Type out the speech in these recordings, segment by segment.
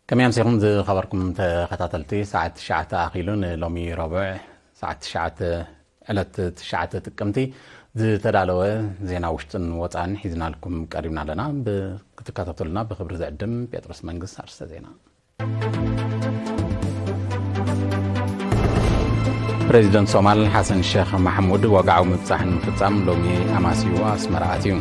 ከመይ ኣምሲኹም ዝኸበርኩም ተኸታተልቲ? ሰዓት ትሽዓተ ኣኺሉ፣ ንሎሚ ረቡዕ ሰዓት ትሽዓተ፣ ዕለት ትሽዓተ ጥቅምቲ ዝተዳለወ ዜና ውሽጥን ወፃእን ሒዝናልኩም ቀሪብና ኣለና። ብ-፣ ክትከታተሉና ብክብሪ ዝዕድም ጴጥሮስ መንግስት። ኣርእስተ ዜና። ፕሬዚደንት ሶማል ሓሰን ሼኽ ማሕሙድ ወግዓዊ ምብጻሕ ንምፍጻም ሎሚ ኣማስዩ ኣስመራ ኣትዩ።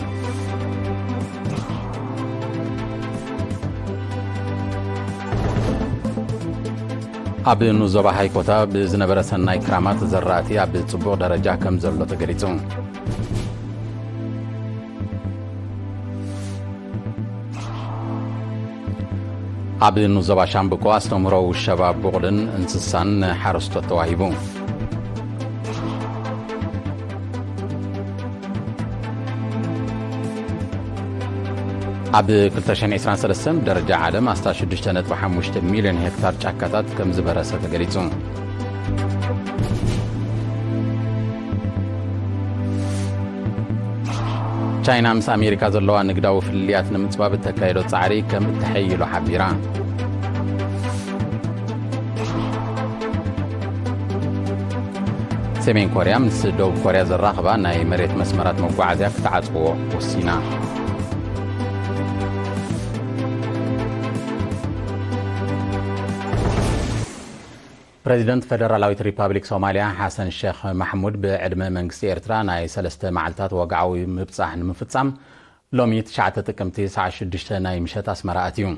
ኣብ ንኡስ ዞባ ሃይኮታ ብዝነበረ ሰናይ ክራማት ዘራእቲ ኣብ ጽቡቕ ደረጃ ከም ዘሎ ተገሊጹ። ኣብ ንኡስ ዞባ ሻምብቆ ኣስተምህሮ ውሸባ ቡቕልን እንስሳን ንሓረስቶት ተዋሂቡ። ኣብ ክልተ ሽሕን ዕስራን ሰለስተን ብደረጃ ዓለም ኣስታት ሽዱሽተ ነጥቢ ሓሙሽተ ሚልዮን ሄክታር ጫካታት ከም ዝበረሰ ተገሊጹ። ቻይና ምስ ኣሜሪካ ዘለዋ ንግዳዊ ፍልልያት ንምጽባብ እተካየዶ ጻዕሪ ከም እተሐይሎ ሓቢራ። ሰሜን ኮርያ ምስ ደቡብ ኮርያ ዘራኽባ ናይ መሬት መስመራት መጓዓዝያ ክትዓጽዎ ወሲና። ፕሬዚደንት ፈደራላዊት ሪፓብሊክ ሶማልያ ሓሰን ሼኽ ማሕሙድ ብዕድመ መንግስቲ ኤርትራ ናይ ሰለስተ መዓልታት ወግዓዊ ምብጻሕ ንምፍጻም ሎሚ ትሽዓተ ጥቅምቲ ሰዓት ሽዱሽተ ናይ ምሸት ኣስመራ ኣትዩ።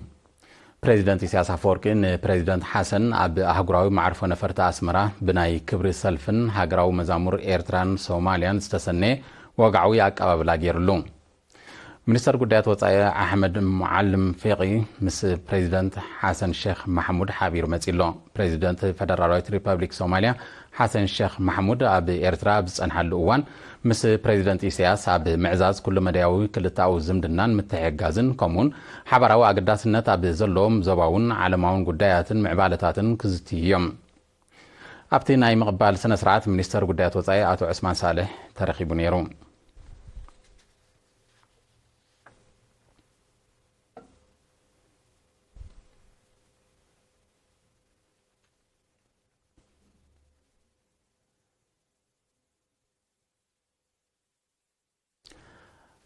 ፕሬዚደንት ኢሳያስ ኣፈወርቂ ንፕሬዚደንት ሓሰን ኣብ ኣህጉራዊ መዓርፎ ነፈርቲ ኣስመራ ብናይ ክብሪ ሰልፍን ሃገራዊ መዛሙር ኤርትራን ሶማልያን ዝተሰነየ ወግዓዊ ኣቀባብላ ገይሩሉ። ሚኒስተር ጉዳያት ወጻኢ ኣሕመድ ሙዓልም ፌቂ ምስ ፕሬዚደንት ሓሰን ሼኽ ማሕሙድ ሓቢሩ መጺ ኣሎ። ፕሬዚደንት ፈደራላዊት ሪፐብሊክ ሶማልያ ሓሰን ሼኽ ማሕሙድ ኣብ ኤርትራ ኣብ ዝጸንሓሉ እዋን፣ ምስ ፕሬዚደንት ኢሳያስ ኣብ ምዕዛዝ ኩለመዳያዊ ክልተኣዊ ዝምድናን ምትሕግጋዝን፣ ከምኡውን ሓባራዊ ኣገዳስነት ኣብ ዘለዎም ዞባውን ዓለማውን ጉዳያትን ምዕባለታትን ክዝትዩ እዮም። ኣብቲ ናይ ምቕባል ስነ ስርዓት፣ ሚኒስተር ጉዳያት ወጻኢ ኣቶ ዑስማን ሳልሕ ተረኺቡ ነይሩ።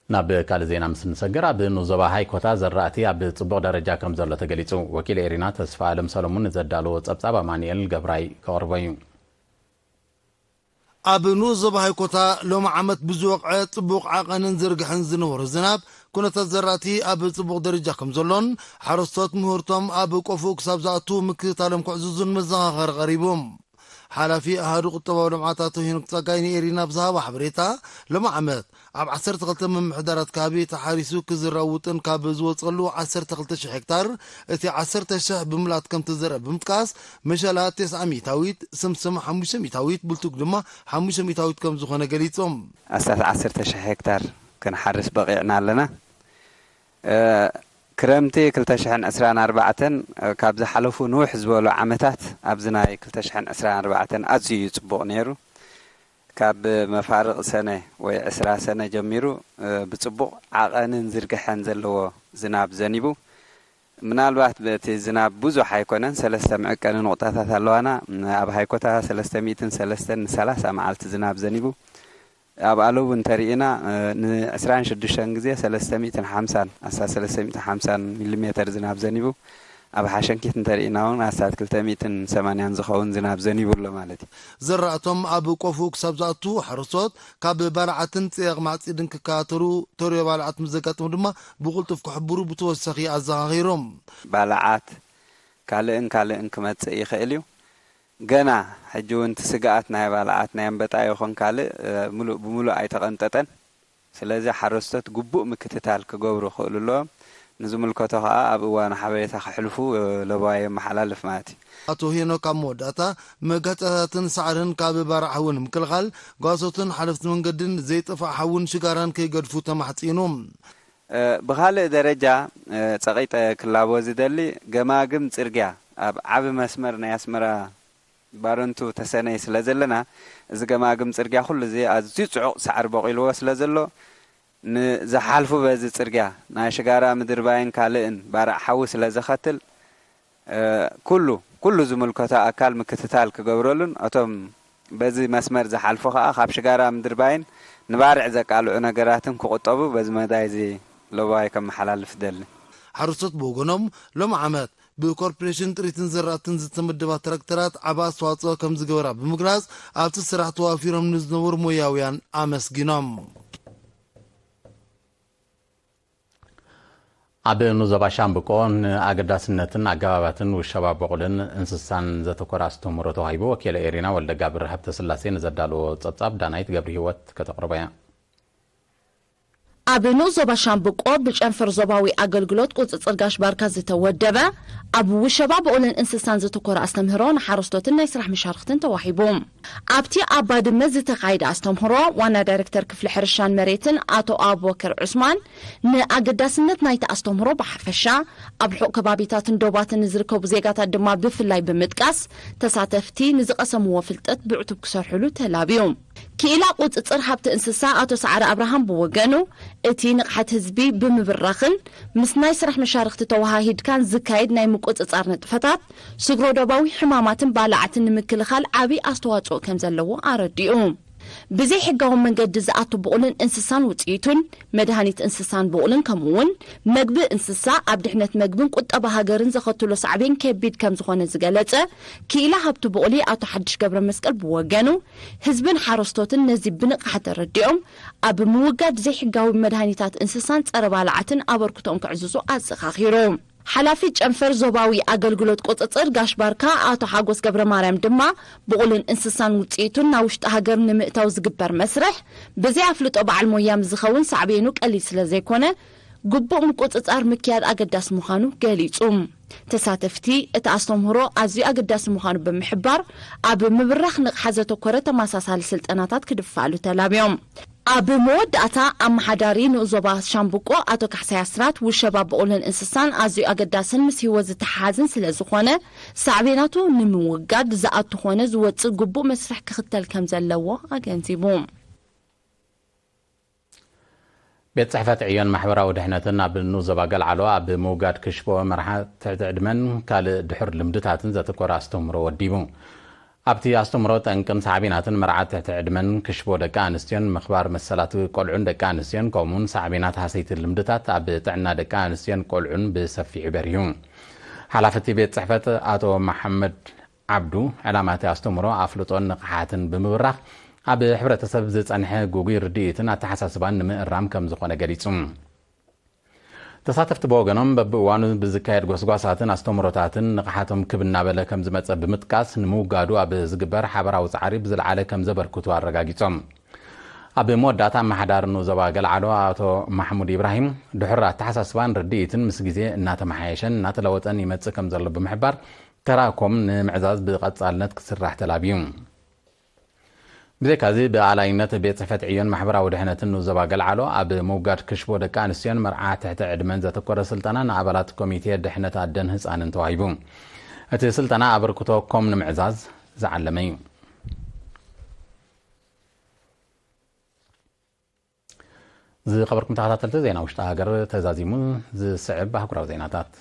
ናብ ካልእ ዜና ምስ እንሰግር፣ ኣብ ንኡስ ዞባ ሃይኮታ ዘራእቲ ኣብ ጽቡቕ ደረጃ ከም ዘሎ ተገሊጹ። ወኪል ኤሪና ተስፋ ኣለም ሰሎሙን ንዘዳለዎ ጸብጻብ ኣማኑኤል ገብራይ ከቕርቦ እዩ። ኣብ ንኡስ ዞባ ሃይኮታ ሎሚ ዓመት ብዝወቕዐ ጽቡቕ ዓቐንን ዝርግሐን ዝነበሮ ዝናብ፣ ኩነታት ዘራእቲ ኣብ ጽቡቕ ደረጃ ከም ዘሎን፣ ሓረስቶት ምህርቶም ኣብ ቆፎ ክሳብ ዝኣቱ ምክትታሎም ክዕዝዙን መዘኻኸሪ ቀሪቡ። ሓላፊ ኣሃዱ ቁጠባዊ ልምዓት ኣቶ ሄኖክ ጸጋይ ንኤሪና ብዝሃቦ ሓበሬታ፣ ሎሚ ዓመት ኣብ ዓሰርተ ክልተ ምምሕዳራት ከባቢ ተሓሪሱ ክዝራእ ውጥን ካብ ዝወጸሉ ዓሰርተ ክልተ ሽሕ ሄክታር፣ እቲ ዓሰርተ ሽሕ ብምልኣት ከም ተዘርአ ብምጥቃስ፣ መሸላ ተስዓ ሚእታዊት፣ ስምስም ሓሙሽተ ሚእታዊት፣ ብልቱግ ድማ ሓሙሽተ ሚእታዊት ከም ዝኾነ ገሊጾም። ኣስታት ዓሰርተ ሽሕ ሄክታር ክንሓርስ በቒዕና ኣለና። እ፣ ክረምቲ ክልተ ሽሕን ዕስራን ኣርባዕተን፣ እ፣ ካብ ዝሓለፉ ንውሕ ዝበሉ ዓመታት ኣብዚ ናይ ክልተ ሽሕን ዕስራን ኣርባዕተን ኣዝዩ እዩ ጽቡቕ ነይሩ። ካብ መፋርቕ ሰነ ወይ ዕስራ ሰነ ጀሚሩ፣ እ፣ ብጽቡቕ ዓቐንን ዝርግሐን ዘለዎ ዝናብ ዘኒቡ። ምናልባት በቲ ዝናብ ብዙሕ ኣይኮነን፣ ሰለስተ መዐቀኒ ነቑጣታት ኣለዋና። ኣብ ሃይኮታ ሰለስተ ሚእትን ሰለስተን ንሰላሳ መዓልቲ ዝናብ ዘኒቡ። ኣብ ኣለቡ እንተሪኢና፣ እ፣ ንዕስራን ሽዱሽተን ግዜ ሰለስተ ሚእትን ሓምሳን፣ ኣስታት ሰለስተ ሚእትን ሓምሳን ሚሊሜተር ዝናብ ዘኒቡ። ኣብ ሓሸንኪት እንተሪኢና እውን ኣስታት ክልተ ሚእትን ሰማንያን ዝኸውን ዝናብ ዘኒቡ ኣሎ ማለት እዩ። ዘራእቶም ኣብ ቆፎ ክሳብ ዝኣቱ፣ ሓረስቶት ካብ ባልዓትን ጽየቕ ማዕጺድን ክከታተሉ፣ ተርዮ ባልዓት ምስ ዘጋጥሙ ድማ ብቕልጡፍ ክሕብሩ ብተወሳኺ ኣዘኻኺሮም። ባልዓት ካልእን ካልእን ክመጽእ ይኽእል እዩ። ገና ሕጂ እውን እቲ ስግኣት ናይ ባልዓት ናይ ኣንበጣ ይኹን ካልእ፣ እ፣ ምሉእ ብምሉእ ኣይተቐንጠጠን። ስለዚ ሓረስቶት ግቡእ ምክትታል ክገብሩ ክኽእሉ ኣለዎም። ንዝምልከቶ ከኣ ኣብ እዋኑ ሓበሬታ ከሕልፉ፣ እ፣ ለበዋ የመሓላልፍ ማለት እዩ። ኣቶ ሄኖክ ኣብ መወዳእታ፣ መጋጫታትን ሳዕርን ካብ ባርዕ ሓዊ ንምክልኻል፣ ጓሶትን ሓለፍቲ መንገድን ዘይጠፍእ ሓውን ሽጋራን ከይገድፉ ተማሕጺኑ። እ፣ ብኻልእ ደረጃ፣ እ፣ ጸቒጠ ክላቦ ዝደሊ፣ ገማግም ጽርግያ ኣብ ዓቢ መስመር ናይ ኣስመራ ባረንቱ ተሰነይ ስለ ዘለና፣ እዚ ገማግም ጽርግያ ኩሉ እዚ ኣዝዩ ጽዑቕ ሳዕሪ በቂልዎ ስለ ዘሎ፣ ንዝሓልፉ በዚ ጽርግያ ናይ ሽጋራ ምድርባይን ካልእን ባርዕ ሓዊ ስለ ዘኸትል፣ ኩሉ ኩሉ ዝምልከቶ ኣካል ምክትታል ክገብረሉን እቶም በዚ መስመር ዝሓልፉ ከኣ ካብ ሽጋራ ምድርባይን ንባርዕ ዘቃልዑ ነገራትን ክቑጠቡ በዚ መዳይ እዚ ለበዋይ ከመሓላልፍ ደሊ። ሓረስቶት ብወገኖም ሎም ዓመት ብኮርፖሬሽን ጥሪትን ዘራእትን ዝተመደባ ትራክተራት ዓቢ ኣስተዋጽኦ ከም ዝገበራ ብምግላጽ ኣብቲ ስራሕ ተዋፊሮም ንዝነበሩ ሞያውያን ኣመስጊኖም። ኣብ ንዞባ ሻምብቆ ንኣገዳስነትን ኣገባባትን ውሸባ በቑልን እንስሳን ዘተኮረ ኣስተምህሮ ተዋሂቡ። ወኪለ ኤሪና ወልደጋብር ሃብተስላሴ ንዘዳለዎ ጸብጻብ ዳናይት ገብረሂወት ከተቕርቦ እያ። ኣብ ንኡስ ዞባ ሻምብቆ ብጨንፈር ዞባዊ ኣገልግሎት ቁጽጽር ጋሽ ባርካ ዝተወደበ ኣብ ውሸባ በቑልን እንስሳን ዘተኮረ ኣስተምህሮ ንሓረስቶትን ናይ ስራሕ መሻርኽትን ተዋሂቡ። ኣብቲ ኣብ ባድመ ዝተኻየደ ኣስተምህሮ ዋና ዳይረክተር ክፍሊ ሕርሻን መሬትን ኣቶ ኣቡበከር ዑስማን ንኣገዳስነት ናይቲ ኣስተምህሮ ብሓፈሻ ኣብ ርሑቕ ከባቢታትን ዶባትን ንዝርከቡ ዜጋታት ድማ ብፍላይ ብምጥቃስ ተሳተፍቲ ንዝቐሰምዎ ፍልጠት ብዕቱብ ክሰርሕሉ ተላብዩ። ክኢላ ቁፅፅር ሃብቲ እንስሳ ኣቶ ሰዓረ ኣብርሃም ብወገኑ እቲ ንቕሓት ህዝቢ ብምብራኽን ምስ ናይ ስራሕ መሻርኽቲ ተወሃሂድካን ዝካየድ ናይ ምቁፅፃር ንጥፈታት ስግሮዶባዊ ሕማማትን ባላዕትን ንምክልኻል ዓብዪ ኣስተዋፅኦ ከም ዘለዎ ኣረዲኡ። ብዘይ ሕጋዊ መንገዲ ዝኣቱ ብቑልን እንስሳን ውፅኢቱን፣ መድሃኒት እንስሳን ብቑልን ከምኡ እውን መግቢ እንስሳ ኣብ ድሕነት መግብን ቁጠባ ሃገርን ዘኸትሎ ሳዕቤን ከቢድ ከም ዝኾነ ዝገለፀ ክኢላ ሃብቲ ብቑሊ ኣቶ ሓድሽ ገብረ መስቀል ብወገኑ ህዝብን ሓረስቶትን ነዚ ብንቕሓት ተረዲኦም ኣብ ምውጋድ ዘይሕጋዊ መድሃኒታት እንስሳን ፀረ ባላዓትን ኣበርክቶኦም ከዕዝዙ ኣዘኻኺሩ። ሓላፊ ጨንፈር ዞባዊ ኣገልግሎት ቁፅፅር ጋሽ ባርካ ኣቶ ሓጎስ ገብረ ማርያም ድማ ብቑልን እንስሳን ውፅኢቱን ናብ ውሽጢ ሃገር ንምእታው ዝግበር መስርሕ ብዘይ ኣፍልጦ በዓል ሞያ ምስ ዝኸውን ሳዕቤኑ ቀሊል ስለ ዘይኮነ ግቡእ ምቁፅፃር ምክያድ ኣገዳሲ ምዃኑ ገሊፁ። ተሳተፍቲ እቲ ኣስተምህሮ ኣዝዩ ኣገዳሲ ምዃኑ ብምሕባር ኣብ ምብራኽ ንቕሓት ዘተኮረ ተመሳሳሊ ስልጠናታት ክድፋኣሉ ተላብዮም። ኣብ መወዳእታ ኣመሓዳሪ ንኡስ ዞባ ሻምብቆ ኣቶ ካሕሳይ ኣስራት ውሸባ ብቑልን እንስሳን ኣዝዩ ኣገዳስን ምስ ህይወት ዝተሓሓዝን ስለ ዝኾነ ሳዕቤናቱ ንምውጋድ ዝኣቱ ኾነ ዝወፅእ ግቡእ መስርሕ ክኽተል ከም ዘለዎ ኣገንዚቡ። ቤት ጽሕፈት ዕዮን ማሕበራዊ ድሕነትን ኣብ ንኡስ ዞባ ገልዓሎ ኣብ ምውጋድ ክሽቦ መርዓ ትሕቲ ዕድመን ካልእ ድሑር ልምድታትን ዘተኮረ ኣስተምህሮ ወዲቡ። ኣብቲ ኣስተምህሮ ጠንቅን ሳዕቤናትን መርዓ ትሕቲ ዕድመን ክሽቦ ደቂ ኣንስትዮን ምኽባር መሰላት ቆልዑን ደቂ ኣንስትዮን ከምኡውን ሳዕቤናት ሃሰይቲ ልምድታት ኣብ ጥዕና ደቂ ኣንስትዮን ቆልዑን ብሰፊሑ በሪሁ። ሓላፊ እቲ ቤት ጽሕፈት ኣቶ መሓመድ ዓብዱ ዕላማ እቲ ኣስተምህሮ ኣፍልጦን ንቕሓትን ብምብራኽ ኣብ ሕብረተሰብ ዝጸንሐ ግጉይ ርድኢትን ኣተሓሳስባን ንምእራም ከም ዝኾነ ገሊጹ። ተሳተፍቲ ብወገኖም በብእዋኑ ብዝካየድ ጎስጓሳትን ኣስተምህሮታትን ንቕሓቶም ክብ እናበለ ከም ዝመጸ ብምጥቃስ ንምውጋዱ ኣብ ዝግበር ሓበራዊ ጻዕሪ ብዝለዓለ ከም ዘበርክቱ ኣረጋጊጾም። ኣብ መወዳእታ ኣመሓዳሪ ንኡስ ዞባ ገልዓሎ ኣቶ ማሕሙድ ኢብራሂም ድሑር ኣተሓሳስባን ርድኢትን ምስ ግዜ እናተመሓየሸን እናተለወጠን ይመጽእ ከም ዘሎ ብምሕባር ተራእኮም ንምዕዛዝ ብቐጻልነት ክስራሕ ተላብዩ። ብዘይካዚ ብኣላይነት ቤት ጽሕፈት ዕዮን ማሕበራዊ ድሕነትን ንኡስ ዞባ ገልዓሎ ኣብ ምውጋድ ክሽቦ ደቂ ኣንስትዮን መርዓ ትሕቲ ዕድመን ዘተኮረ ስልጠና ንኣባላት ኮሚቴ ድሕነት ኣደን ህጻንን ተዋሂቡ። እቲ ስልጠና ኣበርክቶ ኮም ንምዕዛዝ ዝዓለመ እዩ። ዝኸበርኩም ተኸታተልቲ ዜና ውሽጢ ሃገር ተዛዚሙ ዝስዕብ ኣህጉራዊ ዜናታት።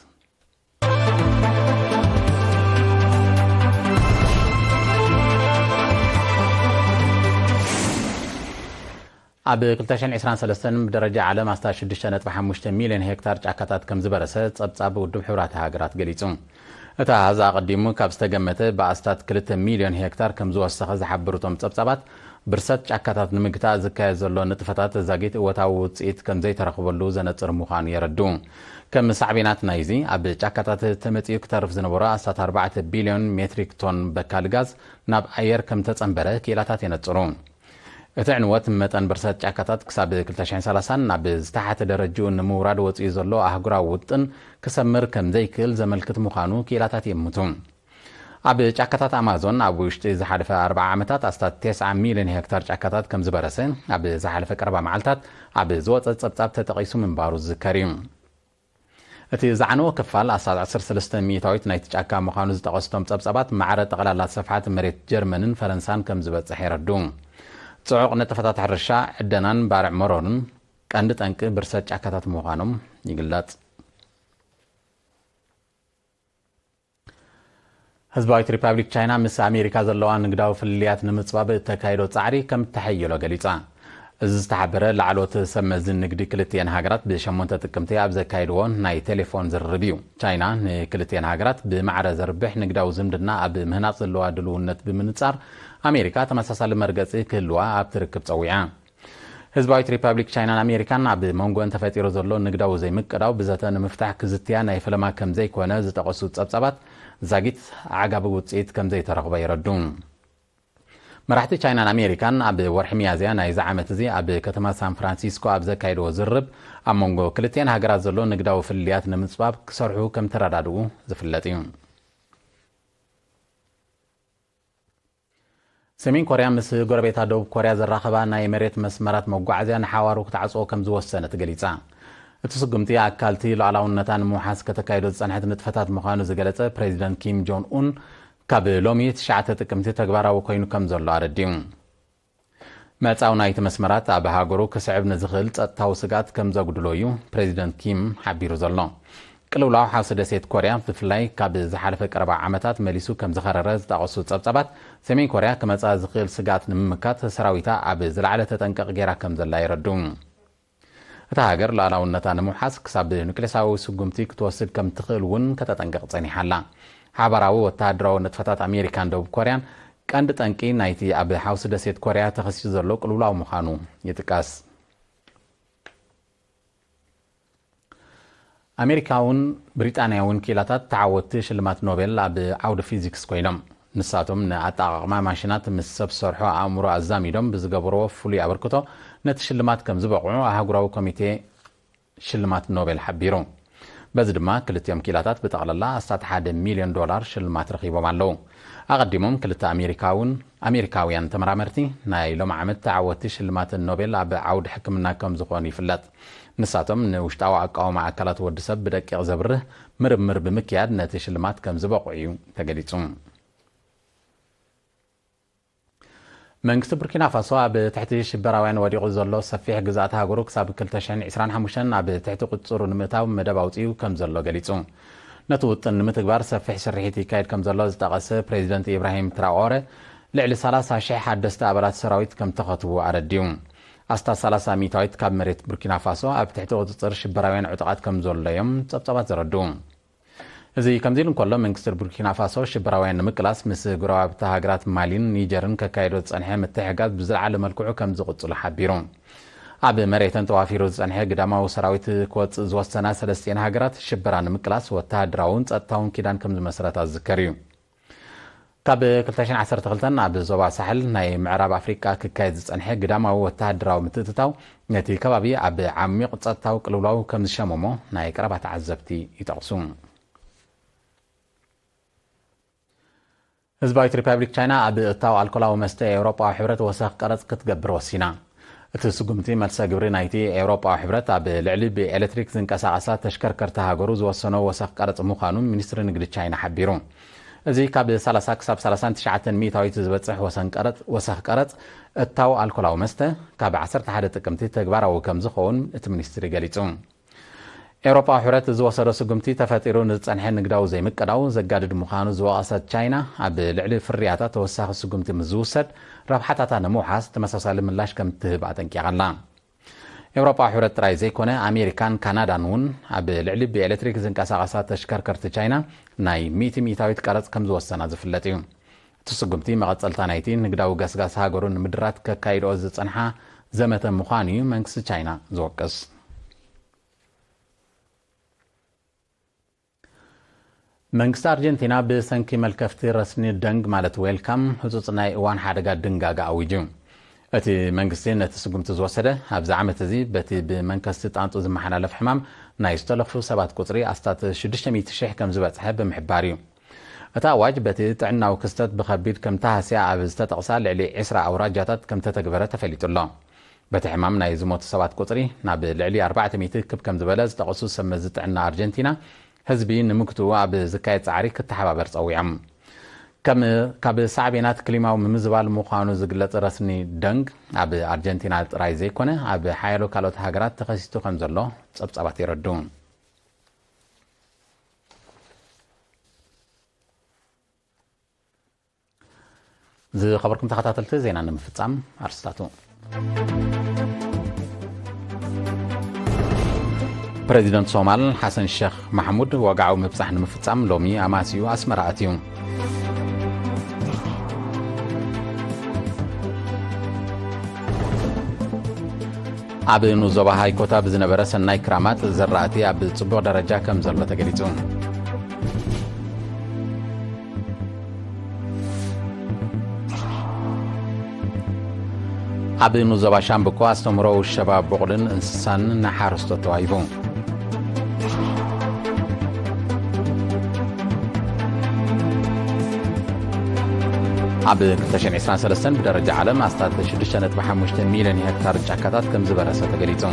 ኣብ ክልተ ሽሕን ዕስራን ሰለስተን ብደረጃ ዓለም ኣስታት ሽዱሽተ ነጥቢ ሓሙሽተ ሚልዮን ሄክታር ጫካታት ከም ዝበረሰ ጸብጻብ ውድብ ሕቡራት ሃገራት ገሊጹ። እቲ ኣሃዝ ኣቐዲሙ ካብ ዝተገመተ ብኣስታት ክልተ ሚልዮን ሄክታር ከም ዝወሰኸ ዝሓብሩ እቶም ጸብጻባት፣ ብርሰት ጫካታት ንምግታእ ዝካየድ ዘሎ ንጥፈታት ዛጊት እወታዊ ውጽኢት ከም ዘይተረኽበሉ ዘነጽር ምዃኑ የረድኡ። ከም ሳዕቤናት ናይዚ፣ ኣብ ጫካታት ተመጺኡ ክተርፍ ዝነበሮ ኣስታት ኣርባዕተ ቢልዮን ሜትሪክ ቶን በካሊ ጋዝ ናብ ኣየር ከም ተጸንበረ ክኢላታት የነጽሩ። እቲ ዕንወት መጠን ብርሰት ጫካታት ክሳብ ክልተ ሽሕን ሰላሳን ናብ ዝተሓተ ደረጅኡ ንምውራድ ወጺኡ ዘሎ ኣህጉራዊ ውጥን ክሰምር ከም ዘይክእል ዘመልክት ምዃኑ ክኢላታት ይእምቱ። ኣብ ጫካታት ኣማዞን ኣብ ውሽጢ ዝሓለፈ ኣርብዓ ዓመታት ኣስታት ተስዓ ሚልዮን ሄክታር ጫካታት ከም ዝበረሰ ኣብ ዝሓለፈ ቀረባ መዓልታት ኣብ ዝወጸ ጸብጻብ ተጠቒሱ ምንባሩ ዝዝከር እዩ። እቲ ዝዓነወ ክፋል ኣስታት ዓሰርተ ሰለስተ ሚእታዊት ናይቲ ጫካ ምዃኑ ዝጠቐሱ እቶም ጸብጻባት፣ ማዕረ ጠቕላላ ስፍሓት መሬት ጀርመንን ፈረንሳን ከም ዝበጽሕ የረድኡ። ጽዑቕ ንጥፈታት ሕርሻ፣ ዕደናን ባርዕ መሮርን ቀንዲ ጠንቂ ብርሰት ጫካታት ምዃኖም ይግለጽ። ህዝባዊት ሪፓብሊክ ቻይና ምስ ኣሜሪካ ዘለዋ ንግዳዊ ፍልልያት ንምጽባብ እተካይዶ ጻዕሪ ከም እተሐየሎ ገሊጻ። እዚ ዝተሓበረ ላዕለዎት ሰብ መዚ ንግዲ ክልቲኤን ሃገራት ብሸሞንተ ጥቅምቲ ኣብ ዘካየድዎ ናይ ቴሌፎን ዝርርብ እዩ። ቻይና ንክልቲኤን ሃገራት ብማዕረ ዘርብሕ ንግዳዊ ዝምድና ኣብ ምህናጽ ዘለዋ ድልውነት ብምንጻር፣ ኣሜሪካ ተመሳሳሊ መርገጺ ክህልዋ ኣብ ትርክብ ጸዊዓ። ህዝባዊት ሪፓብሊክ ቻይናን ኣሜሪካን ኣብ መንጎን ተፈጢሩ ዘሎ ንግዳዊ ዘይምቅዳው ብዘተ ንምፍታሕ ክዝትያ ናይ ፈለማ ከም ዘይኮነ ዝጠቐሱ ጸብጻባት፣ ዛጊት ዓጋቢ ውጽኢት ከም ዘይተረኽቦ የረዱ። መራሕቲ ቻይናን ኣሜሪካን ኣብ ወርሒ ሚያዝያ ናይዚ ዓመት እዚ ኣብ ከተማ ሳን ፍራንሲስኮ ኣብ ዘካየድዎ ዝርርብ፣ ኣብ መንጎ ክልቲኤን ሃገራት ዘሎ ንግዳዊ ፍልልያት ንምጽባብ ክሰርሑ ከም ተረዳድኡ ዝፍለጥ እዩ። ሰሜን ኮርያ ምስ ጎረቤታ ደቡብ ኮርያ ዘራኸባ ናይ መሬት መስመራት መጓዓዝያ ንሓዋሩ ክትዓጽዎ ከም ዝወሰነት ገሊጻ። እቲ ስጉምቲ ኣካልቲ ሉዓላውነታ ንምውሓስ ከተካይዶ ዝጸንሐት ንጥፈታት ምዃኑ ዝገለጸ ፕሬዚደንት ኪም ጆን ኡን፣ ካብ ሎሚ ትሽዓተ ጥቅምቲ ተግባራዊ ኮይኑ ከም ዘሎ ኣረዲኡ። መጻው ናይቲ መስመራት ኣብ ሃገሩ ክስዕብ ንዝኽእል ጸጥታዊ ስግኣት ከም ዘጉድሎ እዩ ፕሬዚደንት ኪም ሓቢሩ ዘሎ። ቅልውላው ሓውሲ ደሴት ኮርያ፣ ብፍላይ ካብ ዝሓለፈ ቀረባ ዓመታት መሊሱ ከም ዝኸረረ ዝጠቐሱ ጸብጻባት፣ ሰሜን ኮርያ ክመጻ ዝኽእል ስግኣት ንምምካት ሰራዊታ ኣብ ዝለዓለ ተጠንቀቕ ገይራ ከም ዘላ የረዱ። እታ ሃገር ሉዓላውነታ ንምውሓስ ክሳብ ኑክሌሳዊ ስጉምቲ ክትወስድ ከም ትኽእል እውን ከተጠንቅቕ ጸኒሓ ኣላ። ሓባራዊ ወተሃደራዊ ንጥፈታት ኣሜሪካን ደቡብ ኮርያን ቀንዲ ጠንቂ ናይቲ ኣብ ሓውሲ ደሴት ኮርያ ተኸሲቱ ዘሎ ቅልውላው ምዃኑ ይጥቀስ። ኣሜሪካውን ብሪጣንያውን ክኢላታት ተዓወትቲ ሽልማት ኖቤል ኣብ ዓውዲ ፊዚክስ ኮይኖም። ንሳቶም ንኣጠቓቕማ ማሽናት ምስ ሰብ ሰርሖ ኣእምሮ ኣዛሚዶም ብዝገበርዎ ፍሉይ ኣበርክቶ ነቲ ሽልማት ከም ዝበቕዑ ኣህጉራዊ ኮሚቴ ሽልማት ኖቤል ሓቢሩ። በዚ ድማ ክልቲኦም ክኢላታት ብጠቕላላ ኣስታት ሓደ ሚልዮን ዶላር ሽልማት ረኺቦም ኣለዉ። ኣቐዲሞም ክልተ ኣሜሪካውን ኣሜሪካውያን ተመራመርቲ ናይ ሎም ዓመት ተዓወትቲ ሽልማት ኖቤል ኣብ ዓውዲ ሕክምና ከም ዝኾኑ ይፍለጥ። ንሳቶም ንውሽጣዊ ኣቃውማ ኣካላት ወዲ ሰብ ብደቂቕ ዘብርህ ምርምር ብምክያድ ነቲ ሽልማት ከም ዝበቕዑ እዩ ተገሊጹ። መንግስቲ ቡርኪና ፋሶ ኣብ ትሕቲ ሽበራውያን ወዲቑ ዘሎ ሰፊሕ ግዝኣት ሃገሩ ክሳብ ክልተ ሽሕን ዕስራን ሓሙሽተን ኣብ ትሕቲ ቁጽሩ ንምእታው መደብ ኣውጺኡ ከም ዘሎ ገሊጹ። ነቲ ውጥን ንምትግባር ሰፊሕ ስርሒት ይካየድ ከም ዘሎ ዝጠቐሰ ፕሬዚደንት ኢብራሂም ትራኦረ፣ ልዕሊ ሰላሳ ሽሕ ሓደስቲ ኣባላት ሰራዊት ከም ተኸትቡ ኣረዲኡ። ኣስታት ሰላሳ ሚእታዊት ካብ መሬት ቡርኪና ፋሶ ኣብ ትሕቲ ቁጽጽር ሽበራውያን ዕጡቓት ከም ዘሎ እዮም ጸብጻባት ዘረድኡ። እዚ ከምዚ ኢሉ እንከሎ፣ መንግስቲ ቡርኪና ፋሶ ሽበራውያን ንምቅላስ ምስ ጎረባብቲ ሃገራት ማሊን ኒጀርን ከካይዶ ዝጸንሐ ምትሕግጋዝ ብዝለዓለ መልክዑ ከም ዝቕጽሉ ሓቢሩ። ኣብ መሬተን ተዋፊሩ ዝጸንሐ ግዳማዊ ሰራዊት ክወጽእ ዝወሰና ሰለስቲኤን ሃገራት ሽበራ ንምቅላስ ወተሃደራውን ጸጥታውን ኪዳን ከም ዝመስረታ ዝዝከር እዩ። ካብ ክልተ ሽሕን ዓሰርተ ክልተን ኣብ ዞባ ሳሕል ናይ ምዕራብ ኣፍሪቃ ክካየድ ዝጸንሐ ግዳማዊ ወተሃደራዊ ምትእትታው ነቲ ከባቢ ኣብ ዓሚቕ ጸጥታዊ ቅልውላው ከም ዝሸመሞ ናይ ቀረባ ተዓዘብቲ ይጠቕሱ። ህዝባዊት ሪፓብሊክ ቻይና ኣብ እታው ኣልኮላዊ መስተ ኤውሮጳዊ ሕብረት ወሰኽ ቀረጽ ክትገብር ወሲና። እቲ ስጉምቲ መልሰ ግብሪ ናይቲ ኤውሮጳዊ ሕብረት ኣብ ልዕሊ ብኤሌክትሪክ ዝንቀሳቐሳ ተሽከርከርቲ ሃገሩ ዝወሰኖ ወሰኽ ቀረጽ ምዃኑ ሚኒስትሪ ንግዲ ቻይና ሓቢሩ። እዚ ካብ ሰላሳ ክሳብ ሰላሳን ትሽዓተን ሚእታዊት ዝበጽሕ ወሰን ቀረጽ፣ ወሰኽ ቀረጽ እታው ኣልኮላዊ መስተ ካብ ዓሰርተ ሓደ ጥቅምቲ ተግባራዊ ከም ዝኸውን እቲ ሚኒስትሪ ገሊጹ። ኤውሮጳዊ ሕብረት ዝወሰዶ ስጉምቲ ተፈጢሩ ንዝጸንሐ ንግዳዊ ዘይምቅዳው ዘጋድድ ምዃኑ ዝወቐሰት ቻይና፣ ኣብ ልዕሊ ፍርያታ ተወሳኺ ስጉምቲ ምስ ዝውሰድ ረብሓታታ ንምውሓስ ተመሳሳሊ ምላሽ ከም እትህብ ኣጠንቂቓ ኣላ። ኤውሮጳዊ ሕብረት ጥራይ ዘይኮነ፣ ኣሜሪካን ካናዳን እውን ኣብ ልዕሊ ብኤሌክትሪክ ዝንቀሳቐሳ ተሽከርከርቲ ቻይና ናይ ሚእቲ ሚእታዊት ቀረጽ ከም ዝወሰና ዝፍለጥ እዩ። እቲ ስጉምቲ መቐጸልታ ናይቲ ንግዳዊ ገስጋስ ሃገሩ ንምድራት ከካይድኦ ዝጸንሓ ዘመተ ምዃኑ እዩ መንግስቲ ቻይና ዝወቅስ። መንግስቲ ኣርጀንቲና ብሰንኪ መልከፍቲ ረስኒ ደንግ ማለት ዌልካም ህጹጽ ናይ እዋን ሓደጋ ድንጋገ ኣዊጁ። እቲ መንግስቲ ነቲ ስጉምቲ ዝወሰደ ኣብዚ ዓመት እዚ በቲ ብመንከስቲ ጣንጡ ዝመሓላለፍ ሕማም ናይ ዝተለኽፉ ሰባት ቁጽሪ ኣስታት ሽዱሽተ ሚእቲ ሽሕ ከም ዝበጽሐ ብምሕባር እዩ። እቲ ኣዋጅ በቲ ጥዕናዊ ክስተት ብኸቢድ ከም ተሃስያ ኣብ ዝተጠቕሳ ልዕሊ ዕስራ ኣውራጃታት ከም ተተግበረ ተፈሊጡ ኣሎ። በቲ ሕማም ናይ ዝሞቱ ሰባት ቁጽሪ ናብ ልዕሊ ኣርባዕተ ሚእቲ ክብ ከም ዝበለ ዝጠቐሱ ሰብ መዚ ጥዕና ኣርጀንቲና፣ ህዝቢ ንምግትኡ ኣብ ዝካየድ ጻዕሪ ክተሓባበር ጸዊዖም። ከም፣ ካብ ሳዕቤናት ክሊማዊ ምምዝባል ምዃኑ ዝግለጽ ረስኒ ደንግ፣ ኣብ ኣርጀንቲና ጥራይ ዘይኮነ፣ ኣብ ሓያሎ ካልኦት ሃገራት ተኸሲቱ ከም ዘሎ ጸብጻባት የረዱ። ዝኸበርኩም ተኸታተልቲ ዜና ንምፍጻም ኣርስታቱ። ፕሬዚደንት ሶማል ሓሰን ሸኽ ማሕሙድ ወግዓዊ ምብጻሕ ንምፍጻም ሎሚ ኣማስዩ ኣስመራ ኣትዩ። ኣብ ንዞባ ሃይኮታ ብዝነበረ ሰናይ ክራማት ዝራእቲ ኣብ ጽቡቕ ደረጃ ከም ዘሎ ተገሊጹ። ኣብ ንዞባ ሻምብቆ ኣስተምህሮ ውሸባ ቡቕልን እንስሳን ንሓረስቶት ተዋሂቡ። ኣብ ክልተ ሽሕን ዕስራን ሰለስተን ብደረጃ ዓለም ኣስታት ሽዱሽተ ነጥቢ ሓሙሽተ ሚልዮን ሄክታር ጫካታት ከም ዝበረሰ ተገሊጹ።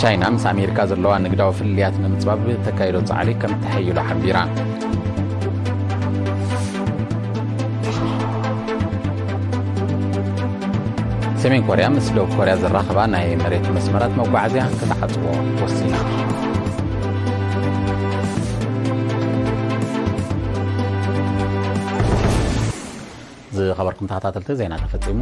ቻይና ምስ ኣሜሪካ ዘለዋ ንግዳዊ ፍልልያት ንምጽባብ ተካይዶ ጻዕሪ ከም ተሐይሎ ሓቢራ። ሰሜን ኮርያ ምስ ደቡብ ኮርያ ዘራኽባ ናይ መሬት መስመራት መጓዓዝያ ክትዓጽዎ ወሲና። ዝኸበርኩም ተኸታተልቲ ዜና ተፈጺሙ።